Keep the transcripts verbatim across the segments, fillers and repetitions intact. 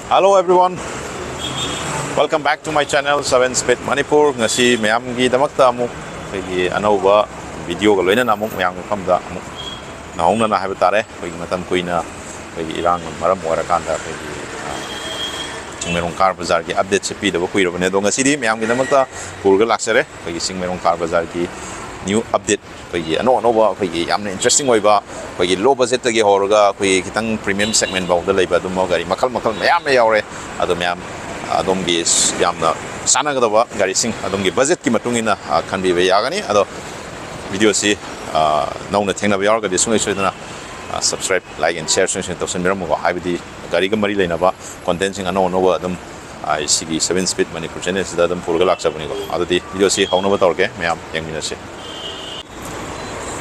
Hello everyone, welcome back to my channel seven Speed Manipur. ꯉꯁꯤ ꯃꯌꯥꯝꯒꯤꯗꯃꯛꯇ ꯑꯃꯨꯛ ꯑꯩꯈꯣꯏꯒꯤ ꯑꯅꯧꯕ ꯚꯤꯗꯤꯑꯣꯒ ꯂꯣꯏꯅꯅ ꯑꯃꯨꯛ ꯃꯌꯥꯝꯒꯤ ꯃꯐꯝꯗ ꯑꯃꯨꯛ ꯅꯧꯍꯧꯅꯅ ꯍꯥꯏꯕ ꯇꯥꯔꯦ, ꯑꯩꯈꯣꯏꯒꯤ ꯃꯇꯝ ꯀꯨꯏꯅ ꯑꯩꯈꯣꯏꯒꯤ ꯏꯔꯥꯡꯅ ꯃꯔꯝ ꯑꯣꯏꯔꯀꯥꯟꯗ ꯑꯩꯈꯣꯏꯒꯤ, ꯑ, ꯆꯤꯡꯃꯩꯔꯣꯡ ꯀꯥꯔ ꯕꯖꯥꯔꯒꯤ ꯑꯞꯗꯦꯠꯁꯦ ꯄꯤꯗꯕ ꯀꯨꯏꯔꯕꯅꯦ꯫ ꯑꯗꯣ ꯉꯁꯤꯗꯤ ꯃꯌꯥꯝꯒꯤꯗꯃꯛꯇ ꯄꯨꯔꯒ ꯂꯥꯛꯆꯔꯦ꯫ ꯑꯩꯈꯣꯏꯒꯤ ꯆꯤꯡꯃꯩꯔꯣꯡ ꯀꯥꯔ ꯕꯖꯥꯔꯒꯤ ꯅ꯭ꯌꯨ ꯑꯞꯗꯦꯠ, ꯑꯩꯈꯣꯏꯒꯤ ꯑꯅꯧ ꯑꯅꯧꯕ, ꯑꯩꯈꯣꯏꯒꯤ ꯌꯥꯝꯅ ꯏꯟꯇꯔꯦꯁꯇꯤꯡ ꯑꯣꯏꯕ, ꯑꯩꯈꯣꯏꯒꯤ ꯂꯣ ꯕꯖꯦꯠꯇꯒꯤ ꯍꯧꯔꯒ ꯑꯩꯈꯣꯏꯒꯤ ꯈꯤꯇꯪ ꯄ꯭ꯔꯤꯃꯤꯌꯝ ꯁꯦꯒꯃꯦꯟ ꯐꯥꯎꯗ ꯂꯩꯕ ꯑꯗꯨꯝꯕ ꯒꯥꯔꯤ ꯃꯈꯜ ꯃꯈꯜ ꯃꯌꯥꯝ ꯑꯃ ꯌꯥꯎꯔꯦ꯫ ꯑꯗꯣ ꯃꯌꯥꯝ ꯑꯗꯣꯝꯒꯤ ꯌꯥꯝꯅ ꯆꯥꯟꯅꯒꯗꯕ ꯒꯥꯔꯤꯁꯤꯡ ꯑꯗꯣꯝꯒꯤ ꯕꯖꯦꯠꯀꯤ ꯃꯇꯨꯡ ꯏꯟꯅ, ꯑ, ꯈꯟꯕꯤꯕ ꯌꯥꯒꯅꯤ꯫ ꯑꯗꯣ ꯚꯤꯗꯤꯑꯣꯁꯤ, ꯑ, ꯅꯧꯅ ꯊꯦꯡꯅꯕ ꯌꯥꯎꯔꯒꯗꯤ ꯁꯨꯡꯁꯣꯏ ꯁꯣꯏꯗꯅ, ꯑ, subscribe, like and share ꯁꯨꯡꯁꯣꯏ ꯁꯣꯏꯗꯅ ꯇꯧꯁꯟꯕꯤꯔꯝꯃꯨꯀꯣ꯫ ꯍꯥꯏꯕꯗꯤ ꯒꯥꯔꯤꯒ ꯃꯔꯤ ꯂꯩꯅꯕ ꯀꯣꯟꯇꯦꯟꯁꯤꯡ ꯑꯅꯧ ꯑꯅꯧꯕ ꯑꯗꯨꯝ, ꯑ, ꯁꯤꯒꯤ seven Speed Manipur channel ꯁꯤꯗ ꯑꯗꯨꯝ ꯄꯨꯔꯒ ꯂꯥꯛꯆꯕꯅꯤꯀꯣ꯫ ꯑꯗꯨꯗꯤ ꯚꯤꯗꯤꯑꯣꯁꯤ ꯍꯧꯅꯕ ꯇꯧꯔꯒꯦ, ꯃꯌꯥꯝ ꯌꯦꯡꯃꯤꯟꯅꯁꯤ꯫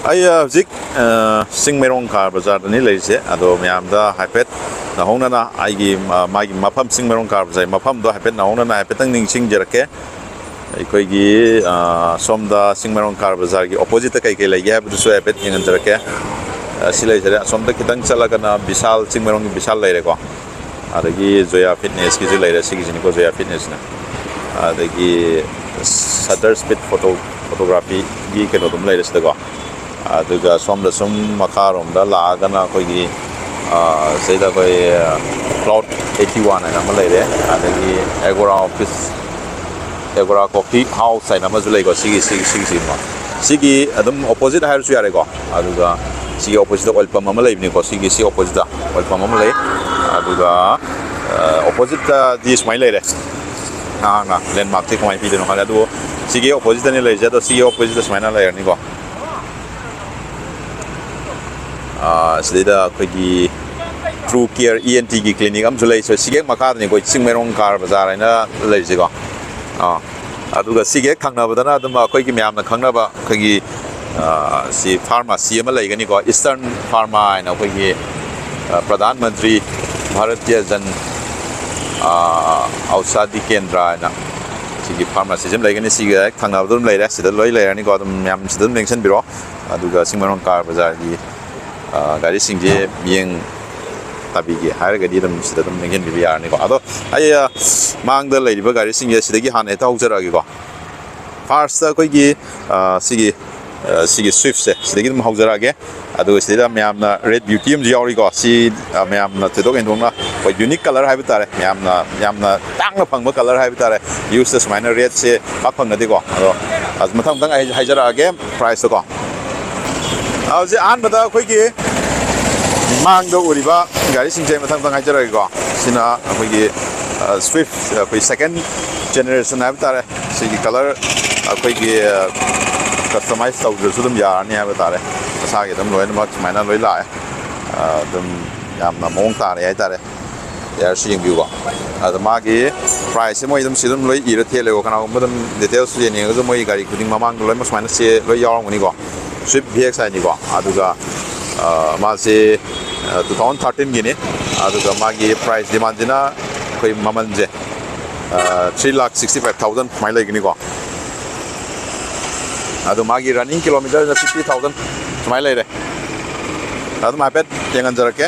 ꯑꯩ, ꯑ, ꯍꯧꯖꯤꯛ, ꯑ, ꯆꯤꯡꯃꯩꯔꯣꯡ ꯀꯥꯔ ꯕꯖꯥꯔꯗꯅꯤ ꯂꯩꯔꯤꯁꯦ꯫ ꯑꯗꯣ ꯃꯌꯥꯝꯗ ꯍꯥꯏꯐꯦꯠ ꯅꯧꯍꯧꯅꯅ ꯑꯩꯒꯤ, ꯑ, ꯃꯥꯒꯤ ꯃꯐꯝ, ꯆꯤꯡꯃꯩꯔꯣꯡ ꯀꯥꯔ ꯕꯖꯥꯔꯒꯤ ꯃꯐꯝꯗꯣ ꯍꯥꯏꯐꯦꯠ ꯅꯧꯍꯧꯅꯅ ꯍꯥꯏꯐꯦꯠꯇꯪ ꯅꯤꯡꯁꯤꯡꯖꯔꯛꯀꯦ꯫ ꯑꯩꯈꯣꯏꯒꯤ, ꯑ, ꯁꯣꯝꯗ ꯆꯤꯡꯃꯩꯔꯣꯡ ꯀꯥꯔ ꯕꯖꯥꯔꯒꯤ ꯑꯣꯄꯣꯖꯤꯠꯇ ꯀꯩ ꯀꯩ ꯂꯩꯒꯦ ꯍꯥꯏꯕꯗꯨꯁꯨ ꯍꯥꯏꯐꯦꯠ ꯌꯦꯡꯍꯟꯖꯔꯛꯀꯦ꯫ ꯑ, ꯁꯤ ꯂꯩꯖꯔꯦ꯫ ꯑꯁꯣꯝꯗ ꯈꯤꯇꯪ ꯆꯠꯂꯒꯅ ꯕꯤꯁꯥꯜ, ꯆꯤꯡꯃꯩꯔꯣꯡꯒꯤ ꯕꯤꯁꯥꯜ ꯂꯩꯔꯦꯀꯣ꯫ ꯑꯗꯒꯤ ꯖꯣꯌꯥ ꯐꯤꯠꯅꯦꯁꯀꯤꯁꯨ ꯂꯩꯔꯦ, ꯁꯤꯒꯤꯁꯤꯅꯤꯀꯣ, ꯖꯣꯌꯥ ꯐꯤꯠꯅꯦꯁꯅ꯫ ꯑꯗꯒꯤ ꯁꯇꯔ ꯁ꯭ꯄꯤꯠ ꯐꯣꯇꯣ, ꯐꯣꯇꯣꯒ꯭ꯔꯥꯐꯤꯒꯤ ꯀꯩꯅꯣꯗꯨꯝ ꯂꯩꯔꯦ ꯁꯤꯗꯀꯣ꯫ ꯑꯗꯨꯒ ꯁꯣꯝꯗ ꯁꯨꯝ ꯃꯈꯥꯔꯣꯝꯗ ꯂꯥꯛꯑꯒꯅ ꯑꯩꯈꯣꯏꯒꯤ, ꯑ, ꯁꯤꯗ ꯑꯩꯈꯣꯏ, ꯑ, ꯀ꯭ꯂꯥꯎꯠ ꯑꯩꯠꯇꯤ ꯋꯥꯟ ꯍꯥꯏꯅ ꯑꯃ ꯂꯩꯔꯦ꯫ ꯑꯗꯒꯤ ꯑꯦꯒꯣꯔꯥ ꯑꯣꯐꯤꯁ, ꯑꯦꯒꯣꯔꯥ ꯀꯣꯐꯤ ꯍꯥꯎꯁ ꯍꯥꯏꯅ ꯑꯃꯁꯨ ꯂꯩꯀꯣ꯫ ꯁꯤꯒꯤ, ꯁꯤꯒꯤ, ꯁꯤꯒꯤꯁꯤꯃ, ꯁꯤꯒꯤ ꯑꯗꯨꯝ ꯑꯣꯄꯣꯖꯤꯠ ꯍꯥꯏꯔꯁꯨ ꯌꯥꯔꯦꯀꯣ꯫ ꯑꯗꯨꯒ ꯁꯤꯒꯤ ꯑꯣꯄꯣꯖꯤꯠꯇ ꯑꯣꯏꯜ ꯄꯝ ꯑꯃ ꯂꯩꯕꯅꯤꯀꯣ꯫ ꯁꯤꯒꯤ, ꯁꯤ ꯑꯣꯄꯣꯖꯤꯠꯇ ꯑꯣꯏꯜ ꯄꯝ ꯑꯃ ꯂꯩ꯫ ꯑꯗꯨꯒ, ꯑ, ꯑꯣꯄꯣꯖꯤꯠꯇꯗꯤ ꯁꯨꯃꯥꯏꯅ ꯂꯩꯔꯦ꯫ ꯅꯍꯥꯛꯅ ꯂꯦꯟꯃꯥꯔꯛꯁꯦ ꯀꯃꯥꯏꯅ ꯄꯤꯗꯣꯏꯅꯣ ꯈꯜꯂꯦ꯫ ꯑꯗꯨꯕꯨ ꯁꯤꯒꯤ ꯑꯣꯄꯣꯖꯤꯠꯇꯅꯤ ꯂꯩꯔꯤꯁꯦ꯫ ꯑꯗꯣ ꯁꯤꯒꯤ ꯑꯣꯄꯣꯖꯤꯠꯇ ꯁꯨꯃꯥꯏꯅ ꯂꯩꯔꯅꯤꯀꯣ꯫ ꯑ, ꯁꯤꯗꯩꯗ ꯑꯩꯈꯣꯏꯒꯤ ꯇ꯭ꯔꯨ ꯀꯤꯌꯔ ꯏ ꯑꯦꯟ ꯇꯤꯒꯤ ꯀ꯭ꯂꯤꯅꯤꯛ ꯑꯃꯁꯨ ꯂꯩ꯫ ꯁꯣ-, ꯁꯤꯒꯤ ꯍꯦꯛ ꯃꯈꯥꯗꯅꯤ ꯑꯩꯈꯣꯏ ꯆꯤꯡꯃꯩꯔꯣꯡ ꯀꯥꯔ ꯕꯖꯥꯔ ꯍꯥꯏꯅ ꯂꯩꯔꯤꯁꯦꯀꯣ꯫ ꯑ, ꯑꯗꯨꯒ ꯁꯤꯒꯤ ꯍꯦꯛ ꯊꯪꯅꯕꯗꯅ ꯑꯗꯨꯝ ꯑꯩꯈꯣꯏꯒꯤ ꯃꯌꯥꯝꯅ ꯈꯪꯅꯕ ꯑꯩꯈꯣꯏꯒꯤ, ꯑ, ꯁꯤ ꯐꯥꯔꯃꯥꯁꯤ ꯑꯃ ꯂꯩꯒꯅꯤꯀꯣ, ꯏꯁꯇꯔꯟ ꯐꯥꯔꯃꯥ ꯍꯥꯏꯅ ꯑꯩꯈꯣꯏꯒꯤ, ꯑ, ꯄ꯭ꯔꯙꯥꯟ ꯃꯟꯇ꯭ꯔꯤ ꯚꯥꯔꯇꯤꯌ ꯖꯟ, ꯑ, ꯑꯧꯁꯥꯗꯤ ꯀꯦꯟꯗ꯭ꯔ ꯍꯥꯏꯅ ꯁꯤꯒꯤ ꯐꯥꯔꯃꯥꯁꯤꯁꯤ ꯑꯃ ꯂꯩꯒꯅꯤ꯫ ꯁꯤꯒ ꯍꯦꯛ ꯊꯪꯅꯕꯗ ꯑꯗꯨꯝ ꯂꯩꯔꯦ, ꯁꯤꯗ ꯂꯣꯏ ꯂꯩꯔꯅꯤꯀꯣ꯫ ꯑꯗꯨꯝ ꯃꯌꯥꯝ ꯁꯤꯗ ꯑꯗꯨꯝ ꯂꯦꯡꯁꯟꯕꯤꯔꯣ꯫ ꯑꯗꯨꯒ ꯆꯤꯡꯃꯩꯔꯣꯡ ꯀꯥꯔ ꯕꯖꯥꯔꯒꯤ, ꯑ, ꯒꯥꯔꯤꯁꯤꯡꯁꯦ ꯌꯦꯡ-, ꯇꯥꯕꯤꯒꯦ ꯍꯥꯏꯔꯒꯗꯤ ꯑꯗꯨꯝ ꯁꯤꯗ ꯑꯗꯨꯝ ꯂꯦꯡꯁꯤꯟꯕꯤꯕ ꯌꯥꯔꯅꯤꯀꯣ꯫ ꯑꯗꯣ ꯑꯩ ꯑ, ꯃꯥꯡꯗ ꯂꯩꯔꯤꯕ ꯒꯥꯔꯤꯁꯤꯡꯁꯦ ꯁꯤꯗꯒꯤ ꯍꯥꯟꯅ ꯍꯦꯛꯇ ꯍꯧꯖꯔꯛꯑꯒꯦꯀꯣ꯫ ꯐꯥꯔꯁꯇ ꯑꯩꯈꯣꯏꯒꯤ ꯑ, ꯁꯤꯒꯤ ꯑ, ꯁꯤꯒꯤ ꯁ꯭ꯋꯤꯐꯁꯦ ꯁꯤꯗꯒꯤ ꯑꯗꯨꯝ ꯍꯧꯖꯔꯛꯑꯒꯦ꯫ ꯑꯗꯨꯒ ꯁꯤꯗ ꯃꯌꯥꯝꯅ ꯔꯦꯠ ꯕ꯭ꯌꯨꯇꯤ ꯑꯃꯁꯨ ꯌꯥꯎꯔꯤꯀꯣ꯫ ꯁꯤ ꯑ, ꯃꯌꯥꯝꯅ ꯊꯣꯏꯗꯣꯛ ꯍꯦꯟꯗꯣꯛꯅ ꯑꯩꯈꯣꯏ ꯌꯨꯅꯤꯛ ꯀꯂꯔ ꯍꯥꯏꯕ ꯇꯥꯔꯦ, ꯃꯌꯥꯝꯅ ꯌꯥꯝꯅ ꯇꯥꯡꯅ ꯐꯪꯕ ꯀꯂꯔ ꯍꯥꯏꯕ ꯇꯥꯔꯦ꯫ ꯌꯨꯁꯇ ꯁꯨꯃꯥꯏꯅ ꯔꯦꯠꯁꯦ ꯄꯥꯛ ꯐꯪꯅꯗꯦꯀꯣ꯫ ꯑꯗꯣ ꯑ, ꯃꯊꯪ ꯃꯊꯪ ꯑꯩ ꯍꯥꯏꯖꯔꯛꯑꯒꯦ ꯄ꯭ꯔꯥꯏꯁꯇꯣꯀꯣ꯫ ꯍꯧꯖꯤꯛ ꯑꯍꯥꯟꯕꯗ ꯑꯩꯈꯣꯏꯒꯤ ꯃꯥꯡꯗ ꯎꯔꯤꯕ ꯒꯥꯔꯤꯁꯤꯡꯁꯦ ꯃꯊꯪ ꯃꯊꯪ ꯍꯥꯏꯖꯔꯛꯑꯒꯦꯀꯣ꯫ ꯁꯤꯅ ꯑꯩꯈꯣꯏꯒꯤ ꯁ꯭ꯋꯤꯐ, ꯑꯩꯈꯣꯏ ꯁꯦꯀꯦꯟ ꯖꯦꯅꯦꯔꯦꯁꯟ ꯍꯥꯏꯕ ꯇꯥꯔꯦ꯫ ꯁꯤꯒꯤ ꯀꯂꯔ ꯑꯩꯈꯣꯏꯒꯤ ꯀꯁꯇꯃꯥꯏꯁ ꯇꯧꯗ꯭ꯔꯁꯨ ꯑꯗꯨꯝ ꯌꯥꯔꯅꯤ ꯍꯥꯏꯕ ꯇꯥꯔꯦ꯫ ꯃꯁꯥꯒꯤ ꯑꯗꯨꯝ ꯂꯣꯏꯅꯃꯛ ꯁꯨꯃꯥꯏꯅ ꯂꯣꯏ ꯂꯥꯛꯑꯦ꯫ ꯑꯗꯨꯝ ꯌꯥꯝꯅ ꯃꯑꯣꯡ ꯇꯥꯔꯦ ꯍꯥꯏꯇꯥꯔꯦ꯫ ꯌꯥꯔꯁꯨ ꯌꯦꯡꯕꯤꯌꯨꯀꯣ꯫ ꯑꯗꯣ ꯃꯥꯒꯤ ꯄ꯭ꯔꯥꯏꯁꯁꯦ ꯃꯣꯏ ꯑꯗꯨꯝ ꯁꯤ ꯑꯗꯨꯝ ꯂꯣꯏ ꯏꯔ ꯊꯦꯠꯂꯦꯀꯣ꯫ ꯀꯅꯥꯒꯨꯝꯕ ꯑꯗꯨꯝ ꯗꯤꯇꯦꯜꯁ ꯌꯦꯡꯅꯤꯡꯉꯒꯁꯨ ꯃꯣꯏ ꯒꯥꯔꯤ ꯈꯨꯗꯤꯡ ꯃꯃꯥꯡꯗ ꯂꯣꯏꯅꯃꯛ ꯁꯨꯃꯥꯏꯅ ꯆꯦ ꯂꯣꯏ ꯌꯥꯎꯔꯝꯒꯅꯤꯀꯣ꯫ ꯁ꯭ꯋꯤꯐ ꯚꯤ ꯑꯦꯛꯁ ꯑꯥꯏꯅꯤꯀꯣ꯫ ꯑꯗꯨꯒ ꯑ, ꯃꯥꯁꯦ ꯇꯨ ꯊꯥꯎꯖꯟ ꯊꯥꯔꯇꯤꯟꯒꯤꯅꯤ꯫ ꯑꯗꯨꯒ ꯃꯥꯒꯤ ꯄ꯭ꯔꯥꯏꯁ ꯗꯤꯃꯥꯟꯁꯤꯅ ꯑꯩꯈꯣꯏ ꯃꯃꯜꯁꯦ ꯊ꯭ꯔꯤ ꯂꯥꯛ ꯁꯤꯛꯁꯇꯤ ꯐꯥꯏꯚ ꯊꯥꯎꯖꯟ ꯁꯨꯃꯥꯏꯅ ꯂꯩꯒꯅꯤꯀꯣ꯫ ꯑꯗꯣ ꯃꯥꯒꯤ ꯔꯟꯅꯤꯡ ꯀꯤꯂꯣꯃꯤꯇꯔꯁꯤꯅ ꯐꯤꯐꯇꯤ ꯊꯥꯎꯖꯟ ꯁꯨꯃꯥꯏꯅ ꯂꯩꯔꯦ꯫ ꯑꯗꯨꯝ ꯍꯥꯏꯐꯦꯠ ꯌꯦꯡꯍꯟꯖꯔꯛꯀꯦ꯫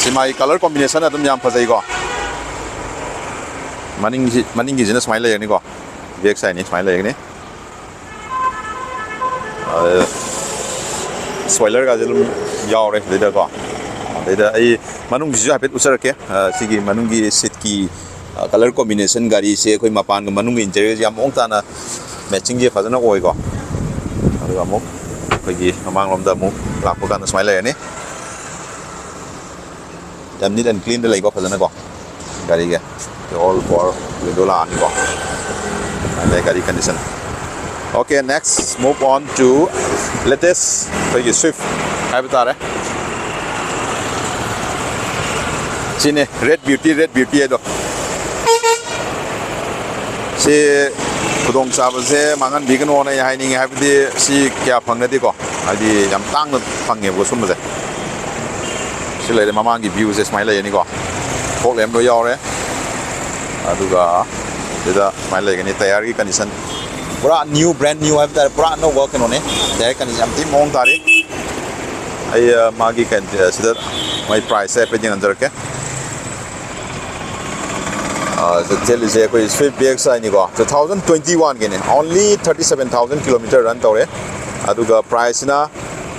ꯁꯤ ꯃꯥꯒꯤ ꯀꯂꯔ ꯀꯣꯝꯕꯤꯅꯦꯁꯟ ꯑꯗꯨꯝ ꯌꯥꯝ ꯐꯖꯩꯀꯣ꯫ ꯃꯅꯤꯡꯁꯤ ꯃꯅꯤꯡꯒꯤꯁꯤꯅ ꯁꯨꯃꯥꯏꯅ ꯂꯩꯔꯅꯤꯀꯣ꯫ ꯕꯦꯛ ꯁꯥꯏꯠꯅꯤ ꯁꯨꯃꯥꯏꯅ ꯂꯩꯒꯅꯤ꯫ ꯁ꯭ꯄꯣꯏꯂꯔꯒꯁꯦ ꯑꯗꯨꯝ ꯌꯥꯎꯔꯦ ꯑꯗꯩꯗꯀꯣ꯫ ꯑꯗꯩꯗ ꯑꯩ ꯃꯅꯨꯡꯁꯤꯁꯨ ꯍꯥꯏꯐꯦꯠ ꯎꯠꯆꯔꯛꯀꯦ꯫ ꯑ, ꯁꯤꯒꯤ ꯃꯅꯨꯡꯒꯤ ꯁꯤꯠꯀꯤ ꯀꯂꯔ ꯀꯣꯝꯕꯤꯅꯦꯁꯟ, ꯒꯥꯔꯤꯁꯦ ꯑꯩꯈꯣꯏ ꯃꯄꯥꯟꯒ ꯃꯅꯨꯡꯒꯤ ꯏꯟꯇꯤꯔꯤꯌꯔꯁꯦ ꯌꯥꯝ ꯃꯑꯣꯡ ꯇꯥꯅ ꯃꯦꯠꯆꯤꯡꯁꯦ ꯐꯖꯅ ꯑꯣꯏꯀꯣ꯫ ꯑꯗꯨꯒ ꯑꯃꯨꯛ ꯑꯩꯈꯣꯏꯒꯤ ꯃꯃꯥꯡꯂꯣꯝꯗ ꯑꯃꯨꯛ ꯂꯥꯛꯄ ꯀꯥꯟꯗ ꯁꯨꯃꯥꯏꯅ ꯂꯩꯔꯅꯤ꯫ ꯌꯥꯝ ꯅꯤꯠ ꯑꯦꯟ ꯀ꯭ꯂꯤꯟꯗ ꯂꯩꯀꯣ, ꯐꯖꯅꯀꯣ꯫ ꯒꯥꯔꯤꯒꯤ ꯑꯣꯜ ꯄꯣꯋꯔ ꯋꯤꯟꯗꯣ ꯂꯥꯛꯑꯅꯤꯀꯣ꯫ ꯑꯗꯩ ꯒꯥꯔꯤ condition. Okay, next move on to latest ꯑꯩꯈꯣꯏꯒꯤ ꯁ꯭ꯋꯤꯐ ꯍꯥꯏꯕ ꯇꯥꯔꯦ꯫ ꯁꯤꯅꯦ ꯔꯦꯠ ꯕ꯭ꯌꯨꯇꯤ, ꯔꯦꯠ ꯕ꯭ꯌꯨꯇꯤ ꯍꯥꯏꯗꯣ꯫ ꯁꯤ ꯈꯨꯗꯣꯡꯆꯥꯕꯁꯦ ꯃꯥꯡꯍꯟꯕꯤꯒꯅꯣꯅ ꯑꯩ ꯍꯥꯏꯅꯤꯡꯉꯤ, ꯍꯥꯏꯕꯗꯤ ꯁꯤ ꯀꯌꯥ ꯐꯪꯅꯗꯦꯀꯣ, ꯍꯥꯏꯗꯤ ꯌꯥꯝ ꯇꯥꯡꯅ ꯐꯪꯉꯦꯕꯀꯣ ꯁꯨꯝꯕꯁꯦ꯫ ꯁꯤ ꯂꯩꯔꯦ, ꯃꯃꯥꯡꯒꯤ ꯚ꯭ꯌꯨꯁꯦ ꯁꯨꯃꯥꯏꯅ ꯂꯩꯔꯅꯤꯀꯣ꯫ ꯐꯣꯛ ꯂꯦꯝ ꯂꯣꯏ ꯌꯥꯎꯔꯦ꯫ ꯑꯗꯨꯒ ꯁꯤꯗ ꯁꯨꯃꯥꯏꯅ ꯂꯩꯒꯅꯤ, ꯇꯌꯥꯔꯒꯤ ꯀꯟꯗꯤꯁꯟ ꯄꯨꯔꯥ ꯅ꯭ꯌꯨ, ꯕ꯭ꯔꯦꯟ ꯅ꯭ꯌꯨ ꯍꯥꯏꯕ ꯇꯥꯔꯦ, ꯄꯨꯔꯥ ꯑꯅꯧꯕ ꯀꯩꯅꯣꯅꯦ꯫ ꯇꯌꯥꯔ ꯀꯟꯗꯤꯁꯟ ꯌꯥꯝ ꯊꯤ ꯃꯑꯣꯡ ꯇꯥꯔꯤ꯫ ꯑꯩ ꯑ, ꯃꯥꯒꯤ ꯀꯩꯅꯣ ꯁꯤꯗ ꯃꯣꯏ ꯄ꯭ꯔꯥꯏꯁꯁꯦ ꯍꯥꯏꯐꯦꯠ ꯌꯦꯡꯍꯟꯖꯔꯛꯀꯦ꯫ ꯑ, ꯁꯤꯗ ꯆꯦꯜꯂꯤꯁꯦ ꯑꯩꯈꯣꯏ Swift B X I ꯅꯤꯀꯣ, two thousand twenty-one ꯒꯤꯅꯦ, only thirty seven thousand kilometer run ꯇꯧꯔꯦ꯫ ꯑꯗꯨꯒ ꯄ꯭ꯔꯥꯏꯁꯁꯤꯅ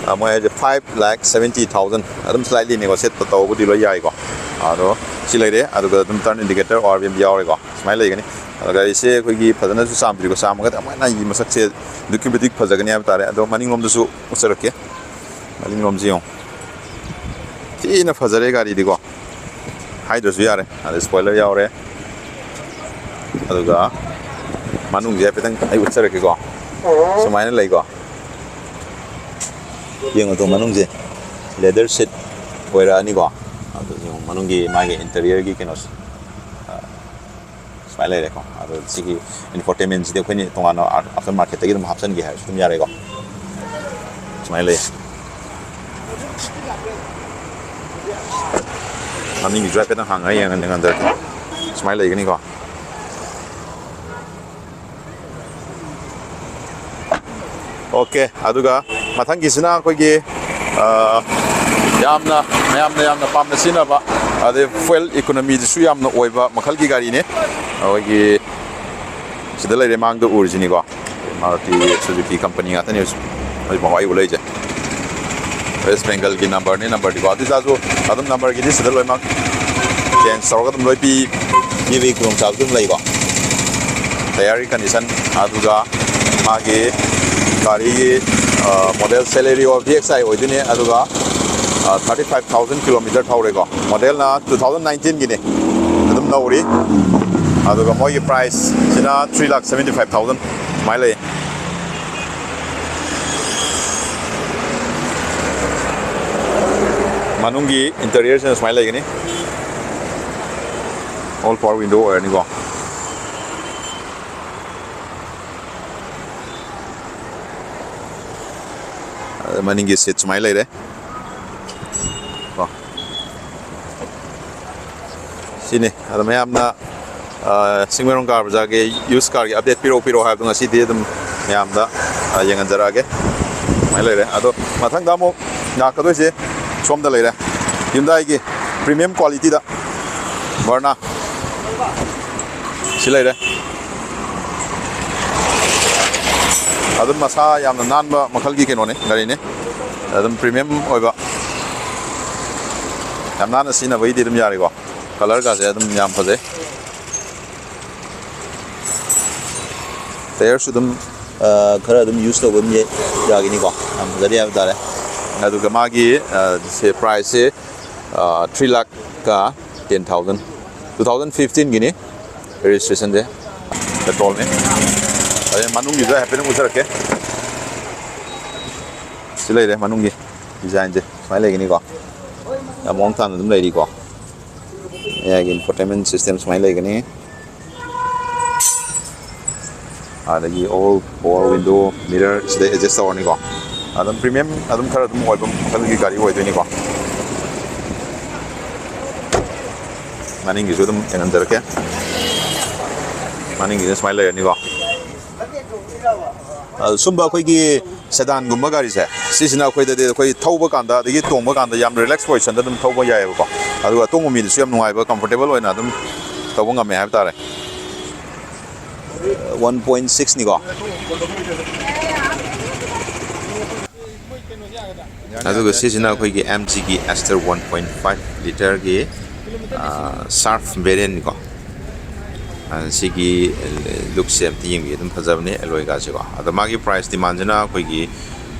ꯑ, ꯃꯣꯏ ꯍꯥꯏꯁꯦ five lakh seventy thousand, ꯑꯗꯨꯝ slightly negotiate ꯇꯧꯕꯗꯤ ꯂꯣꯏ ꯌꯥꯏꯀꯣ꯫ ꯑꯗꯣ ꯁꯤ ꯂꯩꯔꯦ, ꯑꯗꯨꯒ ꯑꯗꯨꯝ turn indicator, O R V M ꯌꯥꯎꯔꯦꯀꯣ꯫ ꯁꯨꯃꯥꯏꯅ ꯂꯩꯒꯅꯤ꯫ ꯑꯗꯨꯒ ꯑꯩꯁꯦ ꯑꯩꯈꯣꯏꯒꯤ ꯐꯖꯅꯁꯨ ꯆꯥꯝꯗ꯭ꯔꯤꯀꯣ, ꯆꯥꯝꯃꯒꯗꯤ ꯑꯃꯨꯛ ꯍꯦꯟꯅ ꯑꯩꯒꯤ ꯃꯁꯛꯁꯦ ꯑꯗꯨꯛꯀꯤ ꯃꯇꯤꯛ ꯐꯖꯒꯅꯤ ꯍꯥꯏꯕ ꯇꯥꯔꯦ꯫ ꯑꯗꯣ ꯃꯅꯤꯡꯂꯣꯝꯗꯁꯨ ꯎꯠꯆꯔꯛꯀꯦ, ꯃꯅꯤꯡꯂꯣꯝꯁꯦ ꯌꯦꯡꯉꯣ, ꯊꯤꯅ ꯐꯖꯔꯦ ꯒꯥꯔꯤꯗꯤꯀꯣ, ꯍꯥꯏꯗ꯭ꯔꯁꯨ ꯌꯥꯔꯦ꯫ ꯑꯗ spoiler ꯌꯥꯎꯔꯦ, ꯑꯗꯨꯒ ꯃꯅꯨꯡꯁꯦ ꯍꯥꯏꯐꯦꯠꯇꯪ ꯑꯩ ꯎꯠꯆꯔꯛꯀꯦꯀꯣ꯫ ꯁꯨꯃꯥꯏꯅ ꯂꯩꯀꯣ, ꯌꯦꯡꯉꯣ ꯇꯨ, ꯃꯅꯨꯡꯁꯦ leather seat ꯑꯣꯏꯔꯛꯑꯅꯤꯀꯣ꯫ ꯑꯗꯨ ꯌꯦꯡꯉꯣ, ꯃꯅꯨꯡꯒꯤ ꯃꯥꯒꯤ interior ꯒꯤ ꯀꯩꯅꯣꯁꯦ, ꯑ, ꯁꯨꯃꯥꯏꯅ ꯂꯩꯔꯦꯀꯣ꯫ ꯑꯗꯣ ꯁꯤꯒꯤ infotainment ꯁꯤꯗꯤ ꯑꯩꯈꯣꯏꯅ ꯇꯣꯉꯥꯟꯅ after market ꯇꯒꯤ ꯑꯗꯨꯝ ꯍꯥꯞꯆꯤꯟꯒꯦ ꯍꯥꯏꯔꯁꯨ ꯑꯗꯨꯝ ꯌꯥꯔꯦꯀꯣ꯫ ꯁꯨꯃꯥꯏꯅ ꯂꯩ꯫ ꯃꯅꯤꯡꯒꯤꯁꯨ ꯍꯥꯏꯐꯦꯠꯇꯪ ꯍꯥꯡꯉꯒ ꯌꯦꯡꯍꯟ-, ꯌꯦꯡꯍꯟꯖꯔꯛꯀꯦ꯫ ꯁꯨꯃꯥꯏꯅ ꯂꯩꯒꯅꯤꯀꯣ꯫ OK, ꯑꯗꯨꯒ ꯃꯊꯪꯒꯤꯁꯤꯅ ꯑꯩꯈꯣꯏꯒꯤ, ꯑ, ꯌꯥꯝꯅ, ꯃꯌꯥꯝꯅ ꯌꯥꯝꯅ ꯄꯥꯝꯅ ꯁꯤꯖꯤꯟꯅꯕ, ꯑꯗꯩ fuel economy ꯗꯁꯨ ꯌꯥꯝꯅ ꯑꯣꯏꯕ ꯃꯈꯜꯒꯤ ꯒꯥꯔꯤꯅꯦ꯫ ꯑꯩꯈꯣꯏꯒꯤ ꯁꯤꯗ ꯂꯩꯔꯦ, ꯃꯥꯡꯗ ꯎꯔꯤꯁꯤꯅꯤꯀꯣ꯫ Maruti Suzuki company ꯉꯥꯛꯇꯅꯤ ꯍꯧꯖꯤꯛ, ꯍꯧꯖꯤꯛ ꯃꯃꯥꯡ ꯎ ꯂꯩꯁꯦ꯫ West Bengal ꯒꯤ number ꯅꯤ, number ꯗꯤꯀꯣ꯫ ꯑꯗꯨ ꯑꯣꯏꯇꯥꯔꯁꯨ ꯑꯗꯨꯝ number ꯒꯤꯗꯤ ꯁꯤꯗ ꯂꯣꯏꯅꯃꯛ change ꯇꯧꯔꯒ ꯑꯗꯨꯝ ꯂꯣꯏ ꯄꯤ-, ꯄꯤꯕꯒꯤ ꯈꯨꯗꯣꯡꯆꯥꯕꯁꯨ ꯑꯗꯨꯝ ꯂꯩꯀꯣ꯫ Tyre ꯒꯤ condition, ꯑꯗꯨꯒ ꯃꯥꯒꯤ ꯒꯥꯔꯤꯒꯤ, ꯑ, model Celerio V X I ꯑꯣꯏꯗꯣꯏꯅꯦ, ꯑꯗꯨꯒ, ꯑ, thirty five thousand kilometer ꯊꯧꯔꯦꯀꯣ꯫ Model ꯅ two thousand nineteen ꯒꯤꯅꯦ꯫ ꯑꯗꯨꯝ ꯅꯧꯔꯤ꯫ ꯑꯗꯨꯒ ꯃꯣꯏꯒꯤ price ꯁꯤꯅ three lakh seventy five thousand ꯁꯨꯃꯥꯏꯅ ꯂꯩ꯫ ꯃꯅꯨꯡꯒꯤ interior ꯁꯤꯅ ꯁꯨꯃꯥꯏꯅ ꯂꯩꯒꯅꯤ꯫ All power window ꯑꯣꯏꯔꯅꯤꯀꯣ꯫ ꯑꯗ ꯃꯅꯤꯡꯒꯤ seat ꯁꯨꯃꯥꯏꯅ ꯂꯩꯔꯦ꯫ ꯀꯣ꯫ ꯁꯤꯅꯤ꯫ ꯑꯗꯣ ꯃꯌꯥꯝꯅ, ꯑ, ꯆꯤꯡꯃꯩꯔꯣꯡ ꯀꯥꯔ ꯕꯖꯥꯔꯒꯤ used car ꯒꯤ update ꯄꯤꯔꯛꯑꯣ, ꯄꯤꯔꯛꯑꯣ ꯍꯥꯏꯕꯗꯣ ꯉꯁꯤꯗꯤ ꯑꯗꯨꯝ ꯃꯌꯥꯝꯗ, ꯑ, ꯌꯦꯡꯍꯟꯖꯔꯛꯑꯒꯦ꯫ ꯁꯨꯃꯥꯏꯅ ꯂꯩꯔꯦ꯫ ꯑꯗꯣ ꯃꯊꯪꯗ ꯑꯃꯨꯛ ꯂꯥꯛꯀꯗꯣꯏꯁꯦ ꯁꯣꯝꯗ ꯂꯩꯔꯦ, ꯍ꯭ꯌꯨꯟꯗꯥꯏꯒꯤ ꯄ꯭ꯔꯤꯃꯤꯌꯝ ꯀ꯭ꯋꯥꯂꯤꯇꯤꯗ ꯚꯔꯅꯥ꯫ ꯁꯤ ꯂꯩꯔꯦ꯫ ꯑꯗꯨꯝ ꯃꯁꯥ ꯌꯥꯝꯅ ꯅꯥꯟꯕ ꯃꯈꯜꯒꯤ ꯀꯩꯅꯣꯅꯦ, ꯒꯥꯔꯤꯅꯦ꯫ ꯑꯗꯨꯝ ꯄ꯭ꯔꯤꯃꯤꯌꯝ ꯑꯣꯏꯕ, ꯌꯥꯝ ꯅꯥꯟꯅ ꯁꯤꯖꯤꯟꯅꯕꯒꯤꯗꯤ ꯑꯗꯨꯝ ꯌꯥꯔꯦꯀꯣ꯫ ꯀꯂꯔꯒꯁꯦ ꯑꯗꯨꯝ ꯌꯥꯝ ꯐꯖꯩ꯫ ꯇꯥꯌꯔꯁꯨ ꯑꯗꯨꯝ, ꯑ, ꯈꯔ ꯑꯗꯨꯝ ꯌꯨꯁ ꯇꯧꯕ ꯑꯗꯨꯝ ꯌꯥ-, ꯌꯥꯒꯤꯅꯤꯀꯣ꯫ ꯌꯥꯝ ꯐꯖꯔꯤ ꯍꯥꯏꯕ ꯇꯥꯔꯦ꯫ ꯑꯗꯨꯒ ꯃꯥꯒꯤ, ꯑ, ꯁꯦ, ꯄ꯭ꯔꯥꯏꯁꯁꯦ, ꯑ, three lakh ten thousand, two thousand fifteen ꯒꯤꯅꯤ꯫ ꯔꯦꯖꯤꯁꯇ꯭ꯔꯦꯁꯟꯁꯦ ꯄꯦꯇ꯭ꯔꯣꯜꯅꯤ꯫ ꯑꯗꯩ ꯃꯅꯨꯡꯒꯤꯁꯨ ꯍꯥꯏꯐꯦꯠ ꯎꯖꯔꯛꯀꯦ꯫ ꯁꯤ ꯂꯩꯔꯦ ꯃꯅꯨꯡꯒꯤ ꯗꯤꯖꯥꯏꯟꯁꯦ ꯁꯨꯃꯥꯏꯅ ꯂꯩꯒꯅꯤꯀꯣ꯫ ꯌꯥꯝ ꯃꯑꯣꯡ ꯇꯥꯅ ꯑꯗꯨꯝ ꯂꯩꯔꯤꯀꯣ꯫ ꯃꯌꯥꯏꯒꯤ infotainment system ꯁꯨꯃꯥꯏꯅ ꯂꯩꯒꯅꯤ꯫ ꯑꯗꯒꯤ all power window, mirror ꯁꯤꯗ adjust ꯇꯧꯔꯅꯤꯀꯣ꯫ ꯑꯗꯨꯝ ꯄ꯭ꯔꯤꯃꯤꯌꯝ ꯑꯗꯨꯝ ꯈꯔ ꯑꯗꯨꯝ ꯑꯣꯏꯕ ꯃꯈꯜꯒꯤ ꯒꯥꯔꯤ ꯑꯣꯏꯗꯣꯏꯅꯤꯀꯣ꯫ ꯃꯅꯤꯡꯒꯤꯁꯨ ꯑꯗꯨꯝ ꯌꯦꯡꯍꯟꯖꯔꯛꯀꯦ꯫ ꯃꯅꯤꯡꯒꯤꯁꯨ ꯁꯨꯃꯥꯏꯅ ꯂꯩꯔꯅꯤꯀꯣ꯫ ꯑ, ꯁꯨꯝꯕ ꯑꯩꯈꯣꯏꯒꯤ ꯁꯦꯗꯥꯟꯒꯨꯝꯕ ꯒꯥꯔꯤꯁꯦ, ꯁꯤꯁꯤꯅ ꯑꯩꯈꯣꯏꯗꯗꯤ ꯑꯩꯈꯣꯏ ꯊꯧꯕ ꯀꯥꯟꯗ ꯑꯗꯒꯤ ꯇꯣꯡꯕ ꯀꯥꯟꯗ ꯌꯥꯝ ꯔꯤꯂꯦꯛꯁ ꯄꯣꯖꯤꯁꯟꯗ ꯑꯗꯨꯝ ꯊꯧꯕ ꯌꯥꯏꯑꯕꯀꯣ꯫ ꯑꯗꯨꯒ ꯑꯇꯣꯡꯕ ꯃꯤꯗꯁꯨ ꯌꯥꯝ ꯅꯨꯡꯉꯥꯏꯕ, ꯀꯝꯐꯣꯔꯇꯦꯕꯜ ꯑꯣꯏꯅ ꯑꯗꯨꯝ ꯇꯧꯕ ꯉꯝꯃꯦ ꯍꯥꯏꯕ ꯇꯥꯔꯦ꯫ One point six ꯅꯤꯀꯣ꯫ ꯑꯗꯨꯒ ꯁꯤꯁꯤꯅ ꯑꯩꯈꯣꯏꯒꯤ M G ꯒꯤ Aster one point five ꯂꯤꯇꯔꯒꯤ, ꯑ, Surf variant ꯅꯤꯀꯣ꯫ ꯑ, ꯁꯤꯒꯤ ꯂꯨꯛꯁꯦ ꯑꯝꯇ ꯌꯦꯡꯕꯤꯌꯨ, ꯑꯗꯨꯝ ꯐꯖꯕꯅꯦ ꯑꯦꯂꯣꯏꯒꯥꯁꯦꯀꯣ꯫ ꯑꯗꯣ ꯃꯥꯒꯤ ꯄ꯭ꯔꯥꯏꯁ ꯗꯤꯃꯥꯟꯁꯤꯅ ꯑꯩꯈꯣꯏꯒꯤ,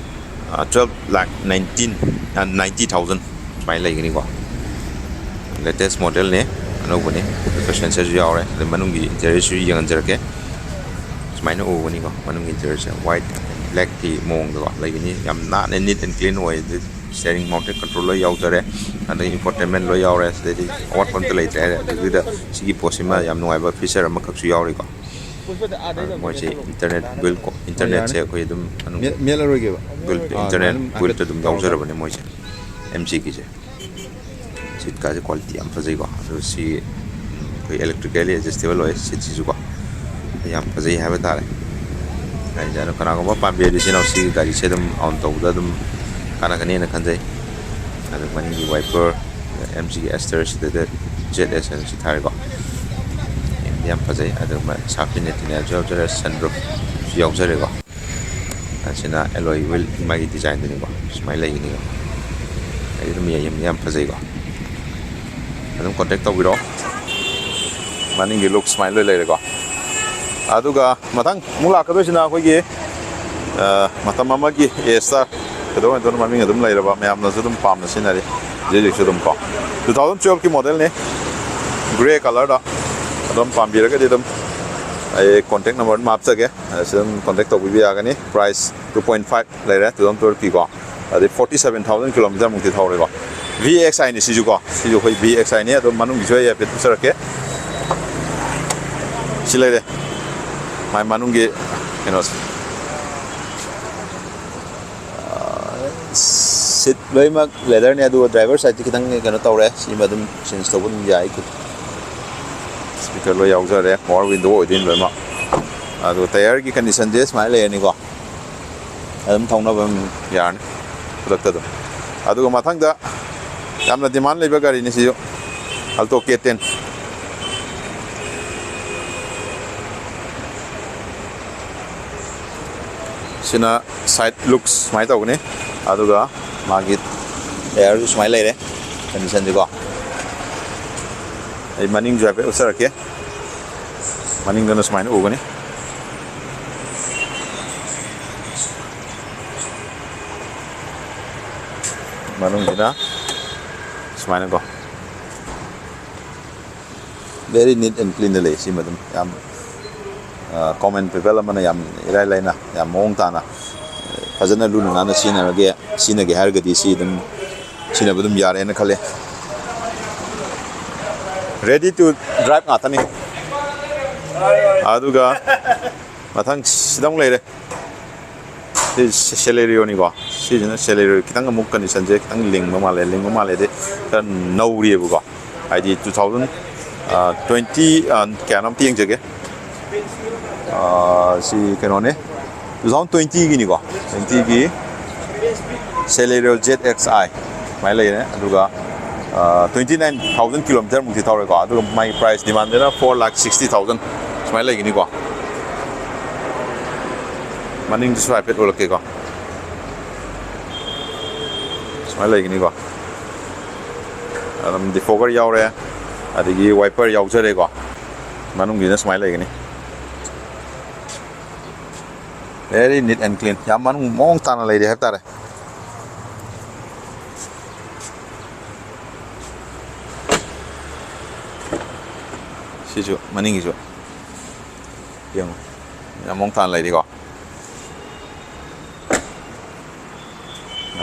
ꯑ, twelve lakh nineteen, ꯑ, ninety thousand ꯁꯨꯃꯥꯏꯅ ꯂꯩꯒꯅꯤꯀꯣ꯫ ꯂꯦꯇꯦꯁ ꯃꯣꯗꯦꯜꯅꯦ, ꯑꯅꯧꯕꯅꯦ꯫ ꯑꯗꯨꯒ ꯁꯦꯟꯁꯔꯁꯨ ꯌꯥꯎꯔꯦ꯫ ꯑꯗꯩ ꯃꯅꯨꯡꯒꯤ ꯏꯟꯇꯤꯔꯤꯌꯔꯁꯨ ꯌꯦꯡꯍꯟꯖꯔꯛꯀꯦ꯫ ꯁꯨꯃꯥꯏꯅ ꯎꯒꯅꯤꯀꯣ, ꯃꯅꯨꯡꯒꯤ interior say white and black ꯀꯤ ꯃꯑꯣꯡꯗꯀꯣ ꯂꯩꯒꯅꯤ꯫ ꯌꯥꯝ ꯅꯥꯟꯅ, neat and clean ꯑꯣꯏ꯫ ꯑꯗꯩ steering mounted control ꯂꯣꯏ ꯌꯥꯎꯖꯔꯦ꯫ ꯑꯗꯩ infotainment ꯂꯣꯏ ꯌꯥꯎꯔꯦ꯫ ꯁꯤꯗꯩꯗꯤ ꯑꯋꯥꯠꯄ ꯑꯝꯇ ꯂꯩꯇ꯭ꯔꯦ ꯍꯥꯏꯔꯦ꯫ ꯑꯗꯨꯗ ꯁꯤꯒꯤ ꯄꯣꯠꯁꯤꯃ ꯌꯥꯝ ꯅꯨꯡꯉꯥꯏꯕ feature ꯑꯃꯈꯛꯁꯨ ꯌꯥꯎꯔꯤꯀꯣ꯫ ꯑꯗꯨ ꯃꯣꯏꯁꯦ internet build ꯀꯣ, internetꯁꯦ ꯑꯩꯈꯣꯏ ꯑꯗꯨꯝ ꯃꯦꯠ-, ꯃꯦꯠꯂꯔꯣꯏꯒꯦꯕ꯫ Build, ꯑꯥ, internet ꯑꯗꯨꯃꯥꯏꯅ build ꯍꯥꯏꯐꯦꯠ ꯑꯗꯨꯝ ꯇꯧꯔꯒ꯫ ꯌꯥꯎꯖꯔꯕꯅꯦ ꯃꯣꯏꯁꯦ, M G ꯒꯤꯁꯦ꯫ Seat ꯀꯥꯁꯦ quality ꯌꯥꯝ ꯐꯖꯩꯀꯣ꯫ ꯑꯗꯨ ꯁꯤ, ꯎꯝ, ꯑꯩꯈꯣꯏ electrically adjustable ꯑꯣꯏ seat ꯁꯤꯁꯨꯀꯣ꯫ ꯌꯥꯝ ꯐꯖꯩ ꯍꯥꯏꯕ ꯇꯥꯔꯦ꯫ ꯍꯥꯏꯗꯤ ꯑꯗꯣ ꯀꯅꯥꯒꯨꯝꯕ ꯄꯥꯝꯕꯤꯔꯗꯤ ꯏꯆꯤꯟ ꯏꯅꯥꯎ ꯁꯤꯒꯤ ꯒꯥꯔꯤꯁꯦ ꯑꯗꯨꯝ on ꯇꯧꯕꯗ ꯑꯗꯨꯝ ꯀꯥꯟꯅꯒꯅꯦꯅ ꯈꯟꯖꯩ꯫ ꯑꯗꯨ ꯃꯅꯤꯡꯒꯤ wiper, ꯑꯦꯝ ꯖꯤꯒꯤ ꯑꯦꯁꯇꯔꯁꯤꯗ ꯖꯦꯠ ꯑꯦꯁ ꯑꯦꯟ ꯁꯤ ꯊꯥꯔꯦꯀꯣ꯫ ꯌꯥꯝ ꯐꯖꯩ꯫ ꯑꯗꯨꯒ ꯁꯥꯔꯛ ꯐꯤꯟ ꯑꯦꯟꯇꯤꯅꯥꯁꯨ ꯌꯥꯎꯖꯔꯦ, ꯁꯟ ꯔꯨꯐꯁꯨ ꯌꯥꯎꯖꯔꯦꯀꯣ꯫ ꯑꯁꯤꯅ ꯑꯦꯂꯣꯏ ꯋꯤꯜ ꯃꯥꯒꯤ ꯗꯤꯖꯥꯏꯟꯗꯨꯅꯤꯀꯣ꯫ ꯁꯨꯃꯥꯏꯅ ꯂꯩꯒꯅꯤꯀꯣ꯫ ꯑꯩ ꯑꯗꯨꯝ ꯌꯥꯝ, ꯌꯥꯝ ꯐꯖꯩꯀꯣ꯫ ꯑꯗꯨꯝ ꯀꯣꯟꯇꯦꯛ ꯇꯧꯕꯤꯔꯣ꯫ ꯃꯅꯤꯡꯒꯤ ꯂꯨꯛ ꯁꯨꯃꯥꯏꯅ ꯂꯣꯏ ꯂꯩꯔꯦꯀꯣ꯫ ꯑꯗꯨꯒ ꯃꯊꯪ ꯑꯃꯨꯛ ꯂꯥꯛꯀꯗꯣꯏꯁꯤꯅ ꯑꯩꯈꯣꯏꯒꯤ, ꯑ, ꯃꯇꯝ ꯑꯃꯒꯤ ꯑꯦꯁꯇ ꯀꯩꯗꯧꯅꯗꯣꯏꯅꯣ ꯃꯃꯤꯡ ꯑꯗꯨꯝ ꯂꯩꯔꯕ, ꯃꯌꯥꯝꯅꯁꯨ ꯑꯗꯨꯝ ꯄꯥꯝꯅ ꯁꯤꯖꯤꯟꯅꯔꯤ꯫ ꯍꯧꯖꯤꯛ ꯍꯧꯖꯤꯛꯁꯨ ꯑꯗꯨꯝ ꯀꯣ, two thousand twelve ꯀꯤ modelꯅꯤ, grey colourꯗ꯫ ꯑꯗꯨꯝ ꯄꯥꯝꯕꯤꯔꯒꯗꯤ ꯑꯗꯨꯝ ꯑꯩ contact number ꯑꯗꯨꯝ ꯍꯥꯞꯆꯒꯦ, ꯑꯁꯤꯗ ꯑꯗꯨꯝ contact ꯇꯧꯕꯤꯕ ꯌꯥꯒꯅꯤ꯫ Price two point five ꯂꯩꯔꯦ, two thousand twelve ꯀꯤꯀꯣ꯫ ꯑꯗꯩ forty seven thousand kilometre ꯃꯨꯛꯇꯤ ꯊꯧꯔꯦꯀꯣ꯫ V X I ꯅꯤ ꯁꯤꯁꯨꯀꯣ, ꯁꯤꯁꯨ ꯑꯩꯈꯣꯏ V X I ꯅꯤ꯫ ꯑꯗꯣ ꯃꯅꯨꯡꯒꯤꯁꯨ ꯑꯩ ꯍꯥꯏꯐꯦꯠ ꯎꯠꯆꯔꯛꯀꯦ꯫ ꯁꯤ ꯂꯩꯔꯦ ꯃꯥꯏ ꯃꯅꯨꯡꯒꯤ ꯀꯩꯅꯣꯁꯦ꯫ ꯁꯤꯠ ꯂꯣꯏꯅꯃꯛ leatherꯅꯦ, ꯑꯗꯨꯒ driver sideꯇꯤ ꯈꯤꯇꯪ ꯀꯩꯅꯣ ꯇꯧꯔꯦ꯫ ꯁꯤꯃ ꯑꯗꯨꯝ change ꯇꯧꯕ ꯑꯗꯨꯝ ꯌꯥꯏ꯫ Speaker ꯂꯣꯏ ꯌꯥꯎꯖꯔꯦ, power window ꯑꯣꯏꯗꯣꯏꯅꯤ ꯂꯣꯏꯅꯃꯛ꯫ ꯑꯗꯨꯒ tyreꯒꯤ conditionꯁꯦ ꯁꯨꯃꯥꯏꯅ ꯂꯩꯔꯅꯤꯀꯣ꯫ ꯑꯗꯨꯝ ꯊꯧꯅꯕ ꯑꯗꯨꯝ ꯌꯥꯔꯅꯤ ꯈꯨꯗꯛꯇ ꯑꯗꯨꯝ꯫ ꯑꯗꯨꯒ ꯃꯊꯪꯗ ꯌꯥꯝꯅ demand ꯂꯩꯕ ꯒꯥꯔꯤꯅꯤ ꯁꯤꯁꯨ, Alto K ten꯫ ꯁꯤꯅ side looks ꯁꯨꯃꯥꯏꯅ ꯇꯧꯒꯅꯤ, ꯑꯗꯨꯒ ꯃꯥꯒꯤ tyreꯁꯨ ꯁꯨꯃꯥꯏꯅ ꯂꯩꯔꯦ, conditionꯁꯤꯀꯣ꯫ ꯑꯩ ꯃꯅꯤꯡꯁꯨ ꯍꯥꯏꯐꯦꯠ ꯎꯠꯆꯔꯛꯀꯦ꯫ ꯃꯅꯤꯡꯗꯅ ꯁꯨꯃꯥꯏꯅ ꯎꯒꯅꯤ꯫ ꯃꯅꯨꯡꯁꯤꯅ ꯁꯨꯃꯥꯏꯅꯀꯣ꯫ Very neat and cleanꯗ ꯂꯩ꯫ ꯁꯤꯃ ꯑꯗꯨꯝ ꯌꯥꯝ, ꯑ, common people ꯑꯃꯅ ꯌꯥꯝ ꯏꯔꯥꯏ ꯂꯥꯏꯅ, ꯌꯥꯝ ꯃꯑꯣꯡ ꯇꯥꯅ, ꯐꯖꯅ ꯂꯨꯅ ꯅꯥꯟꯅ ꯁꯤꯖꯤꯟꯅꯔꯒꯦ, ꯁꯤꯖꯤꯟꯅꯒꯦ ꯍꯥꯏꯔꯒꯗꯤ ꯁꯤ ꯑꯗꯨꯝ ꯁꯤꯖꯤꯟꯅꯕ ꯑꯗꯨꯝ ꯌꯥꯔꯦꯅ ꯈꯜꯂꯦ꯫ Ready to drive ꯉꯥꯛꯇꯅꯤ꯫ ꯑꯗꯨꯒ ꯃꯊꯪ ꯁꯤꯗ ꯑꯃꯨꯛ ꯂꯩꯔꯦ꯫ ꯁꯤ Celerio ꯅꯤꯀꯣ꯫ ꯁꯤꯁꯤꯅ Celerio, ꯈꯤꯇꯪ ꯑꯃꯨꯛ conditionꯁꯦ ꯈꯤꯇꯪ ꯂꯤꯡꯕ ꯃꯥꯜꯂꯦ, ꯂꯤꯡꯕ ꯃꯥꯜꯂꯦꯗꯤ ꯈꯔ ꯅꯧꯔꯤꯑꯕꯀꯣ꯫ ꯍꯥꯏꯗꯤ two thousand, ꯑ, twenty, ꯑ, ꯀꯌꯥꯅꯣ ꯑꯝꯇ ꯌꯦꯡꯖꯒꯦ꯫ ꯑ, ꯁꯤ ꯀꯩꯅꯣꯅꯦ, two thousand twentyꯒꯤꯅꯤꯀꯣ, twentyꯒꯤ꯫ Celerio Z X I ꯁꯨꯃꯥꯏꯅ ꯂꯩꯔꯦ꯫ ꯑꯗꯨꯒ twenty nine thousand kilometer ꯃꯨꯛꯇꯤ ꯊꯧꯔꯦꯀꯣ꯫ ꯑꯗꯨꯒ ꯃꯥꯒꯤ price demandꯅ four lakh sixty thousand ꯁꯨꯃꯥꯏꯅ ꯂꯩꯒꯅꯤꯀꯣ꯫ ꯃꯅꯤꯡꯗꯨꯁꯨ ꯍꯥꯏꯐꯦꯠ ꯎꯠꯂꯛꯀꯦꯀꯣ꯫ ꯁꯨꯃꯥꯏꯅ ꯂꯩꯒꯅꯤꯀꯣ꯫ ꯑꯗꯨꯝ defogger ꯌꯥꯎꯔꯦ, ꯑꯗꯒꯤ wiper ꯌꯥꯎꯖꯔꯦꯀꯣ꯫ ꯃꯅꯨꯡꯒꯤꯅ ꯁꯨꯃꯥꯏꯅ ꯂꯩꯒꯅꯤ꯫ Very neat and clean, ꯌꯥꯝ ꯃꯅꯨꯡ ꯃꯑꯣꯡ ꯇꯥꯅ ꯂꯩꯔꯦ ꯍꯥꯏꯕ ꯇꯥꯔꯦ꯫ ꯁꯤꯁꯨ ꯃꯅꯤꯡꯒꯤꯁꯨ ꯌꯦꯡꯉꯨ, ꯌꯥꯝ ꯃꯑꯣꯡ ꯇꯥꯅ ꯂꯩꯔꯤꯀꯣ꯫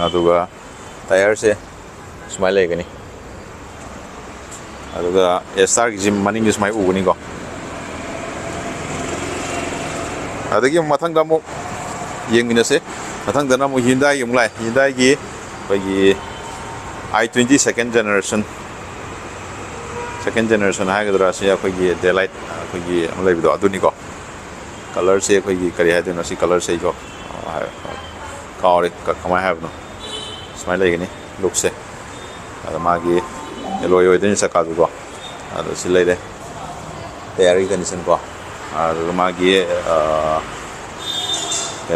ꯑꯗꯨꯒ tyreꯁꯦ ꯁꯨꯃꯥꯏꯅ ꯂꯩꯒꯅꯤ꯫ ꯑꯗꯨꯒ Astarꯒꯤꯁꯤ ꯃꯅꯤꯡꯁꯦ ꯁꯨꯃꯥꯏꯅ ꯎꯒꯅꯤꯀꯣ꯫ ꯑꯗꯒꯤ ꯑꯃꯨꯛ ꯃꯊꯪꯗ ꯑꯃꯨꯛ ꯌꯦꯡꯃꯤꯟꯅꯁꯦ꯫ ꯃꯊꯪꯗꯅ ꯑꯃꯨꯛ Hyundaiꯒꯤ ꯑꯃꯨꯛ ꯂꯥꯛꯑꯦ꯫ Hyundaiꯒꯤ ꯑꯩꯈꯣꯏꯒꯤ i twenty second generation, second generation ꯍꯥꯏꯒꯗ꯭ꯔꯥ, ꯁꯤ ꯑꯩꯈꯣꯏꯒꯤ daylight ꯑꯩꯈꯣꯏꯒꯤ ꯑꯃ ꯂꯩꯕꯗꯣ ꯑꯗꯨꯅꯤꯀꯣ꯫ Colourꯁꯦ ꯑꯩꯈꯣꯏꯒꯤ ꯀꯔꯤ ꯍꯥꯏꯗꯣꯏꯅꯣ, ꯁꯤ colourꯁꯦ ꯑꯩꯁꯨ ꯀꯥꯎꯔꯦ, ꯀꯃꯥꯏꯅ ꯍꯥꯏꯕꯅꯣ꯫ ꯁꯨꯃꯥꯏꯅ ꯂꯩꯒꯅꯤ lookꯁꯦ꯫ ꯑꯗ ꯃꯥꯒꯤ alloy ꯑꯣꯏꯗꯣꯏꯅꯤ ꯆꯀꯥꯁꯨꯀꯣ꯫ ꯑꯗꯣ ꯁꯤ ꯂꯩꯔꯦ, tyreꯒꯤ conditionꯀꯣ꯫ ꯑꯗꯨꯒ ꯃꯥꯒꯤ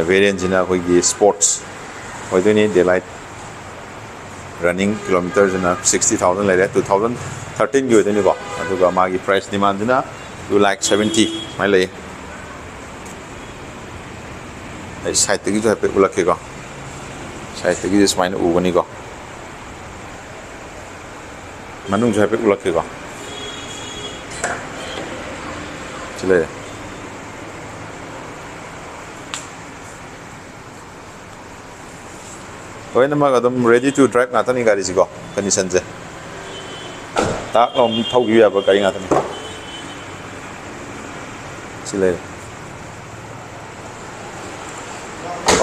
variantꯁꯤꯅ ꯑꯩꯈꯣꯏꯒꯤ sports ꯑꯣꯏꯗꯣꯏꯅꯤ꯫ Daylight running kilometerꯁꯤꯅ sixty thousand ꯂꯩꯔꯦ, two thousand thirteenꯒꯤ ꯑꯣꯏꯗꯣꯏꯅꯤꯀꯣ꯫ ꯑꯗꯨꯒ ꯃꯥꯒꯤ price demandꯁꯤꯅ two lakh seventy ꯁꯨꯃꯥꯏꯅ ꯂꯩ꯫ ꯑꯩ sideꯇꯒꯤꯁꯨ ꯍꯥꯏꯐꯦꯠ ꯎꯠꯂꯛꯀꯦꯀꯣ꯫ Sideꯇꯒꯤꯁꯨ ꯁꯨꯃꯥꯏꯅ ꯎꯒꯅꯤꯀꯣ꯫ ꯃꯅꯨꯡꯁꯨ ꯍꯥꯏꯐꯦꯠ ꯎꯠꯂꯛꯀꯦꯀꯣ꯫ ꯁꯤ ꯂꯩꯔꯦ꯫ ꯂꯣꯏꯅꯃꯛ ꯑꯗꯨꯝ ready to drive ꯉꯥꯛꯇꯅꯤ ꯒꯥꯔꯤꯁꯤꯀꯣ, conditionꯁꯦ꯫ ꯇꯥꯛ ꯂꯥꯎꯅ ꯊꯧꯈꯤꯕ ꯌꯥꯕ ꯒꯥꯔꯤ ꯉꯥꯛꯇꯅꯤ꯫ ꯁꯤ ꯂꯩꯔꯦ꯫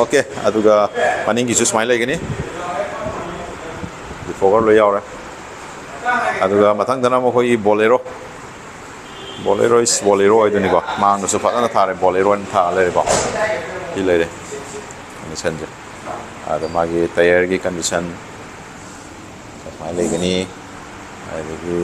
Okay, ꯑꯗꯨꯒ ꯃꯅꯤꯡꯒꯤꯁꯨ ꯁꯨꯃꯥꯏꯅ ꯂꯩꯒꯅꯤ, defogger ꯂꯣꯏ ꯌꯥꯎꯔꯦ꯫ ꯑꯗꯨꯒ ꯃꯊꯪꯗꯅ ꯑꯃꯨꯛ ꯑꯩꯈꯣꯏꯒꯤ Bolero, Bolero is Bolero ꯑꯣꯏꯗꯣꯏꯅꯤꯀꯣ꯫ ꯃꯥꯡꯗꯁꯨ ꯐꯖꯅ ꯊꯥꯔꯦ, Bolero ꯍꯥꯏꯅ ꯊꯥꯔ ꯂꯩꯔꯦꯀꯣ꯫ ꯁꯤ ꯂꯩꯔꯦ conditionꯁꯦ꯫ ꯑꯗꯣ ꯃꯥꯒꯤ ꯇꯌꯔꯒꯤ ꯀꯟꯗꯤꯁꯟ ꯁꯨꯃꯥꯏꯅ ꯂꯩꯒꯅꯤ꯫ ꯑꯗꯒꯤ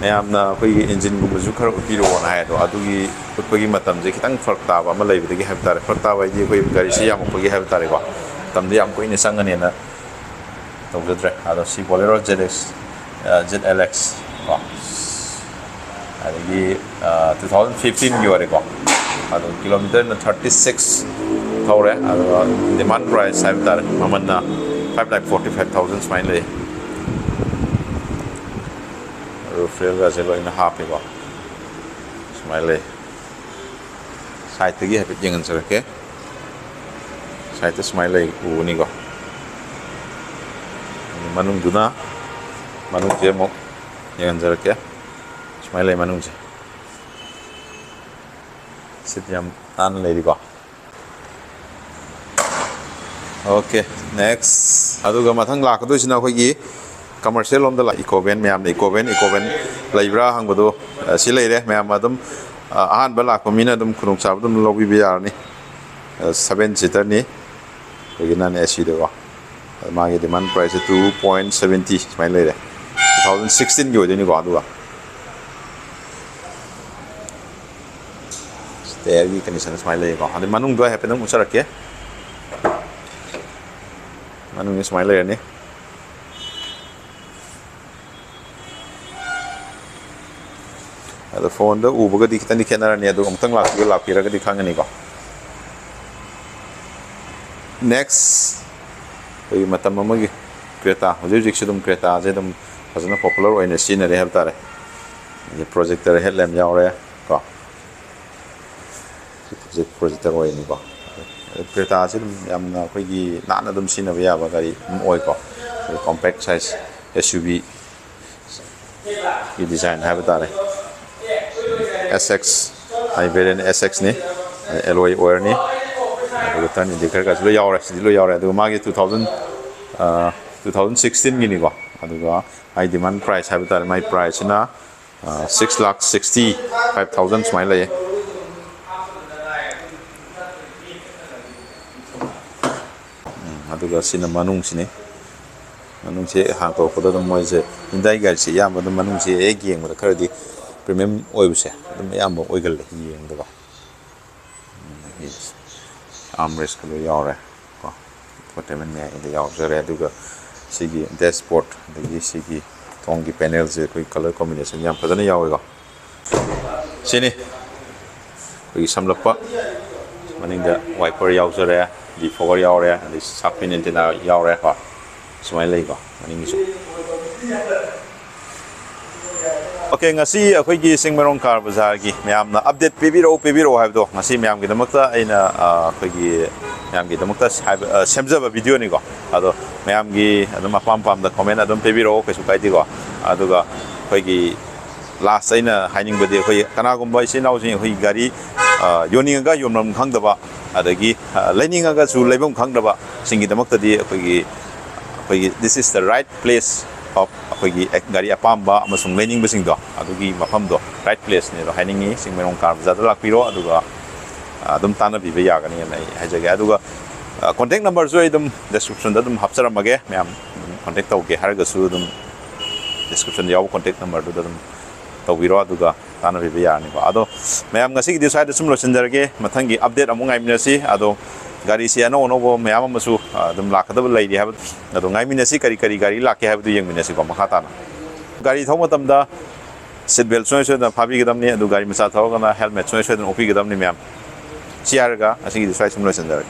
ꯃꯌꯥꯝꯅ ꯑꯩꯈꯣꯏꯒꯤ ꯏꯟꯖꯤꯟꯒꯨꯝꯕꯁꯨ ꯈꯔ ꯎꯠꯄꯤꯔꯛꯑꯣꯅ ꯍꯥꯏ, ꯑꯗꯣ ꯑꯗꯨꯒꯤ ꯎꯠꯄꯒꯤ ꯃꯇꯝꯁꯦ ꯈꯤꯇꯪ ꯐꯔꯛ ꯇꯥꯕ ꯑꯃ ꯂꯩꯕꯗꯒꯤ ꯍꯥꯏꯕ ꯇꯥꯔꯦ꯫ ꯐꯔꯛ ꯇꯥꯕ ꯍꯥꯏꯗꯤ ꯑꯩꯈꯣꯏ ꯒꯥꯔꯤꯁꯦ ꯌꯥꯝꯃꯛꯄꯒꯤ ꯍꯥꯏꯕ ꯇꯥꯔꯦꯀꯣ, ꯃꯇꯝꯗꯣ ꯌꯥꯝ ꯀꯨꯏꯅ ꯆꯪꯒꯅꯦꯅ ꯇꯧꯖꯗ꯭ꯔꯦ꯫ ꯑꯗꯣ ꯁꯤ Bolero Z X, ꯑ, Z L X ꯀꯣ, ꯑꯗꯒꯤ, ꯑ, two thousand fifteen ꯒꯤ ꯑꯣꯏꯔꯦꯀꯣ꯫ ꯑꯗꯣ ꯀꯤꯂꯣꯃꯤꯇꯔꯅ thirty six ꯊꯧꯔꯦ꯫ ꯑꯗꯨꯒ demand price ꯍꯥꯏꯕ ꯇꯥꯔꯦ, ꯃꯃꯜꯅ five lakh forty five thousand ꯁꯨꯃꯥꯏꯅ ꯂꯩ꯫ ꯑꯗꯨ ꯐ꯭ꯔꯦꯝꯒꯁꯦ ꯂꯣꯏꯅ ꯍꯥꯞꯄꯦꯀꯣ, ꯁꯨꯃꯥꯏꯅ ꯂꯩ꯫ ꯁꯥꯏꯠꯇꯒꯤ ꯍꯥꯏꯐꯦꯠ ꯌꯦꯡꯍꯟꯖꯔꯛꯀꯦ꯫ ꯁꯥꯏꯠꯇ ꯁꯨꯃꯥꯏꯅ ꯂꯩ, ꯎꯒꯅꯤꯀꯣ꯫ ꯃꯅꯨꯡꯗꯨꯅ, ꯃꯅꯨꯡꯁꯦ ꯑꯃꯨꯛ ꯌꯦꯡꯍꯟꯖꯔꯛꯀꯦ꯫ ꯁꯨꯃꯥꯏꯅ ꯂꯩ ꯃꯅꯨꯡꯁꯦ꯫ ꯁꯤꯠ ꯌꯥꯝ ꯅꯥꯟꯅ ꯂꯩꯔꯤꯀꯣ꯫ Okay, next. ꯑꯗꯨꯒ ꯃꯊꯪ ꯂꯥꯛꯀꯗꯣꯏꯁꯤꯅ ꯑꯩꯈꯣꯏꯒꯤ commercial ꯂꯣꯝꯗ ꯂꯥꯛ-, eco van ꯃꯌꯥꯝꯅ eco van, eco van ꯂꯩꯕ꯭ꯔꯥ ꯍꯪꯕꯗꯣ, ꯑ, ꯁꯤ ꯂꯩꯔꯦ꯫ ꯃꯌꯥꯝ ꯑꯗꯨꯝ, ꯑ, ꯑꯍꯥꯟꯕ ꯂꯥꯛꯄ ꯃꯤꯅ ꯑꯗꯨꯝ ꯈꯨꯗꯣꯡꯆꯥꯕ ꯑꯗꯨꯝ ꯂꯧꯕꯤꯕ ꯌꯥꯔꯅꯤ꯫ ꯑ, seven seater ꯅꯤ꯫ ꯑꯩꯈꯣꯏꯒꯤ non A C ꯗꯀꯣ꯫ ꯑꯗ ꯃꯥꯒꯤ demand price ꯁꯦ two point seventy ꯁꯨꯃꯥꯏꯅ ꯂꯩꯔꯦ꯫ Two thousand sixteen ꯒꯤ ꯑꯣꯏꯗꯣꯏꯅꯤꯀꯣ꯫ ꯑꯗꯨꯒ ꯇꯌꯔꯒꯤ condition ꯁꯨꯃꯥꯏꯅ ꯂꯩꯌꯦꯀꯣ꯫ ꯑꯗꯩ ꯃꯅꯨꯡꯗꯣ ꯍꯥꯏꯐꯦꯠꯇꯪ ꯎꯠꯆꯔꯛꯀꯦ꯫ ꯃꯅꯨꯡꯁꯦ ꯁꯨꯃꯥꯏꯅ ꯂꯩꯔꯅꯤ꯫ ꯑꯗꯣ phone ꯗ ꯎꯕꯒꯗꯤ ꯈꯤꯇꯪꯗꯤ ꯈꯦꯠꯅꯔꯅꯤ, ꯑꯗꯨ ꯑꯃꯨꯛꯇꯪ ꯂꯥꯛꯄꯤꯌꯨ, ꯂꯥꯛꯄꯤꯔꯒꯗꯤ ꯈꯪꯒꯅꯤꯀꯣ꯫ Next, ꯑꯩꯈꯣꯏꯒꯤ ꯃꯇꯝ ꯑꯃꯒꯤ Creta, ꯍꯧꯖꯤꯛ ꯍꯧꯖꯤꯛꯁꯨ ꯑꯗꯨꯝ Creta ꯁꯦ ꯑꯗꯨꯝ ꯐꯖꯅ popular ꯑꯣꯏꯅ ꯁꯤꯖꯤꯟꯅꯔꯤ ꯍꯥꯏꯕ ꯇꯥꯔꯦ꯫ ꯑꯗꯩ projector headlamp ꯌꯥꯎꯔꯦ ꯀꯣ꯫ ꯁꯤ project-, projector ꯑꯣꯏꯔꯅꯤꯀꯣ꯫ Creta ꯁꯦ ꯑꯗꯨꯝ ꯌꯥꯝꯅ ꯑꯩꯈꯣꯏꯒꯤ ꯅꯥꯟꯅ ꯑꯗꯨꯝ ꯁꯤꯖꯤꯟꯅꯕ ꯌꯥꯕ ꯒꯥꯔꯤ ꯑꯗꯨꯝ ꯑꯣꯏꯀꯣ꯫ ꯑꯗꯩ compact size S U V ꯒꯤ design ꯍꯥꯏꯕ ꯇꯥꯔꯦ꯫ S X, ꯍꯥꯏ variant S X ꯅꯤ꯫ Alloy ꯑꯣꯏꯔꯅꯤ꯫ ꯑꯗꯨꯒ turn indicator ꯒꯁꯨ ꯂꯣꯏ ꯌꯥꯎꯔꯦ꯫ ꯁꯤꯗꯤ ꯂꯣꯏ ꯌꯥꯎꯔꯦ꯫ ꯑꯗꯨꯒ ꯃꯥꯒꯤ two thousand, ꯑ, two thousand sixteen ꯒꯤꯅꯤꯀꯣ꯫ ꯑꯗꯨꯒ ꯃꯥꯒꯤ demand price ꯍꯥꯏꯕ ꯇꯥꯔꯦ꯫ ꯃꯥꯒꯤ price ꯁꯤꯅ, ꯑ, six lakh sixty five thousand ꯁꯨꯃꯥꯏꯅ ꯂꯩꯌꯦ꯫ ꯑꯗꯨꯒ ꯁꯤꯅ ꯃꯅꯨꯡꯁꯤꯅꯤ꯫ ꯃꯅꯨꯡꯁꯦ ꯍꯦꯛ ꯍꯥꯡꯇꯣꯔꯛꯄꯗ ꯑꯗꯨꯝ ꯃꯣꯏꯁꯦ Hyundai ꯒꯥꯔꯤꯁꯦ ꯑꯌꯥꯝꯕ ꯑꯗꯨꯝ ꯃꯅꯨꯡꯁꯦ ꯍꯦꯛ ꯌꯦꯡꯕꯗ ꯈꯔꯗꯤ premium ꯑꯣꯏꯕꯁꯦ ꯑꯗꯨꯝ ꯑꯌꯥꯝꯕ ꯑꯣꯏꯒꯜꯂꯦ ꯌꯦꯡꯕꯗꯀꯣ꯫ ꯑꯥꯔꯝ ꯔꯦꯁꯀ ꯂꯣꯏ ꯌꯥꯎꯔꯦ ꯀꯣ, ꯏꯟꯐꯣꯇꯦꯟꯃꯦꯟ ꯃꯌꯥꯏꯗ ꯌꯥꯎꯖꯔꯦ꯫ ꯑꯗꯨꯒ ꯁꯤꯒꯤ ꯗꯦꯁꯕꯣꯔꯗ, ꯑꯗꯒꯤ ꯁꯤꯒꯤ ꯊꯣꯡꯒꯤ ꯄꯦꯅꯦꯜꯁꯦ ꯑꯩꯈꯣꯏ ꯀꯂꯔ ꯀꯣꯝꯕꯤꯅꯦꯁꯟ ꯌꯥꯝ ꯐꯖꯅ ꯌꯥꯎꯋꯦꯀꯣ꯫ ꯁꯤꯅꯤ ꯑꯩꯈꯣꯏꯒꯤ ꯁꯝꯂꯞꯄ, ꯃꯅꯤꯡꯗ ꯋꯥꯏꯄꯔ ꯌꯥꯎꯖꯔꯦ, ꯗꯤꯐꯣꯒꯔ ꯌꯥꯎꯔꯦ, ꯑꯗꯩ ꯁꯥꯔꯛ ꯐꯤꯟ ꯑꯦꯟꯇꯦꯅꯥ ꯌꯥꯎꯔꯦ ꯀꯣ꯫ ꯁꯨꯃꯥꯏꯅ ꯂꯩꯀꯣ ꯃꯅꯤꯡꯒꯤꯁꯨ꯫ ꯑꯣꯀꯦ, ꯉꯁꯤ ꯑꯩꯈꯣꯏꯒꯤ ꯆꯤꯡꯃꯩꯔꯣꯡ ꯀꯥꯔ ꯕꯖꯥꯔꯒꯤ ꯃꯌꯥꯝꯅ ꯑꯞꯗꯦꯠ ꯄꯤꯕꯤꯔꯛꯎ, ꯄꯤꯕꯤꯔꯛꯎ ꯍꯥꯏꯕꯗꯣ ꯉꯁꯤ ꯃꯌꯥꯝꯒꯤꯗꯃꯛꯇ ꯑꯩꯅ, ꯑ, ꯑꯩꯈꯣꯏꯒꯤ ꯃꯌꯥꯝꯒꯤꯗꯃꯛꯇ ꯍꯥꯏꯕ, ꯑ, ꯁꯦꯝꯖꯕ ꯚꯤꯗꯤꯑꯣꯅꯤꯀꯣ꯫ ꯑꯗꯣ ꯃꯌꯥꯝꯒꯤ ꯑꯗꯨꯝ ꯑꯄꯥꯝ ꯑꯄꯥꯝꯕꯗ ꯀꯣꯃꯦꯟ ꯑꯗꯨꯝ ꯄꯤꯕꯤꯔꯛꯑꯣ, ꯀꯩꯁꯨ ꯀꯥꯏꯗꯦꯀꯣ꯫ ꯑꯗꯨꯒ ꯑꯩꯈꯣꯏꯒꯤ ꯂꯥꯁ ꯑꯩꯅ ꯍꯥꯏꯅꯤꯡꯕꯗꯤ, ꯑꯩꯈꯣꯏ ꯀꯅꯥꯒꯨꯝꯕ ꯏꯆꯤꯟ ꯏꯅꯥꯎꯁꯤꯡ ꯑꯩꯈꯣꯏ ꯒꯥꯔꯤ, ꯑ, ꯌꯣꯟꯅꯤꯡꯉꯒ ꯌꯣꯟꯐꯝ ꯈꯪꯗꯕ, ꯑꯗꯒꯤ, ꯑ, ꯂꯩꯅꯤꯡꯉꯒꯁꯨ ꯂꯩꯐꯝ ꯈꯪꯗꯕ ꯁꯤꯡꯒꯤꯗꯃꯛꯇꯗꯤ ꯑꯩꯈꯣꯏꯒꯤ, ꯑꯩꯈꯣꯏꯒꯤ this is the right place of ꯑꯩꯈꯣꯏꯒꯤ ꯒꯥꯔꯤ ꯑꯄꯥꯝꯕ ꯑꯃꯁꯨꯡ ꯂꯩꯅꯤꯡꯕꯁꯤꯡꯗꯣ, ꯑꯗꯨꯒꯤ ꯃꯐꯝꯗꯣ right placeꯅꯦ ꯑꯗꯣ ꯍꯥꯏꯅꯤꯡꯉꯤ꯫ ꯆꯤꯡꯃꯩꯔꯣꯡ ꯀꯥꯔ ꯕꯖꯥꯔꯗ ꯂꯥꯛꯄꯤꯔꯣ, ꯑꯗꯨꯒ, ꯑ, ꯑꯗꯨꯝ ꯇꯥꯟꯅꯕꯤꯕ ꯌꯥꯒꯅꯤꯅ ꯑꯩ ꯍꯥꯏꯖꯒꯦ꯫ ꯑꯗꯨꯒ, ꯑ, contact numberꯁꯨ ꯑꯩ ꯑꯗꯨꯝ descriptionꯗ ꯑꯗꯨꯝ ꯍꯥꯞꯆꯔꯝꯃꯒꯦ, ꯃꯌꯥꯝ ꯑꯗꯨꯝ contact ꯇꯧꯒꯦ ꯍꯥꯏꯔꯒꯁꯨ ꯑꯗꯨꯝ descriptionꯗ ꯌꯥꯎꯕ contact numberꯗꯨꯗ ꯑꯗꯨꯝ ꯇꯧꯕꯤꯔꯣ, ꯑꯗꯨꯒ ꯇꯥꯟꯅꯕꯤꯕ ꯌꯥꯔꯅꯤꯀꯣ꯫ ꯑꯗꯣ ꯃꯌꯥꯝ ꯉꯁꯤꯒꯤꯗꯤ ꯁ꯭ꯋꯥꯏꯗ ꯁꯨꯝ ꯂꯣꯏꯁꯤꯟꯖꯔꯒꯦ, ꯃꯊꯪꯒꯤ ꯑꯞꯗꯦꯠ ꯑꯃꯨꯛ ꯉꯥꯏꯃꯤꯟꯅꯁꯤ꯫ ꯑꯗꯣ ꯒꯥꯔꯤꯁꯤ ꯑꯅꯧ ꯑꯅꯧꯕ ꯃꯌꯥꯝ ꯑꯃꯁꯨ, ꯑ, ꯑꯗꯨꯝ ꯂꯥꯛꯀꯗꯕ ꯂꯩꯔꯤ ꯍꯥꯏꯕ, ꯑꯗꯣ ꯉꯥꯏꯃꯤꯟꯅꯁꯤ꯫ ꯀꯔꯤ ꯀꯔꯤ ꯒꯥꯔꯤ ꯂꯥꯛꯀꯦ ꯍꯥꯏꯕꯗꯨ ꯌꯦꯡꯃꯤꯟꯅꯁꯤꯀꯣ ꯃꯈꯥ ꯇꯥꯅ꯫ ꯒꯥꯔꯤ ꯊꯧꯕ ꯃꯇꯝꯗ seat belt ꯁꯨꯡꯁꯣꯏ ꯁꯣꯏꯗꯅ ꯐꯥꯕꯤꯒꯗꯕꯅꯤ, ꯑꯗꯨ ꯒꯥꯔꯤ ꯃꯆꯥ ꯊꯧꯔꯒꯅ helmet ꯁꯨꯡꯁꯣꯏ ꯁꯣꯏꯗꯅ ꯎꯞꯄꯤꯒꯗꯕꯅꯤ ꯃꯌꯥꯝ꯫ ꯁꯤ ꯍꯥꯏꯔꯒ ꯉꯁꯤꯒꯤꯗꯤ ꯁ꯭ꯋꯥꯏ ꯁꯨꯝ ꯂꯣꯏꯁꯤꯟꯖꯔꯒꯦ꯫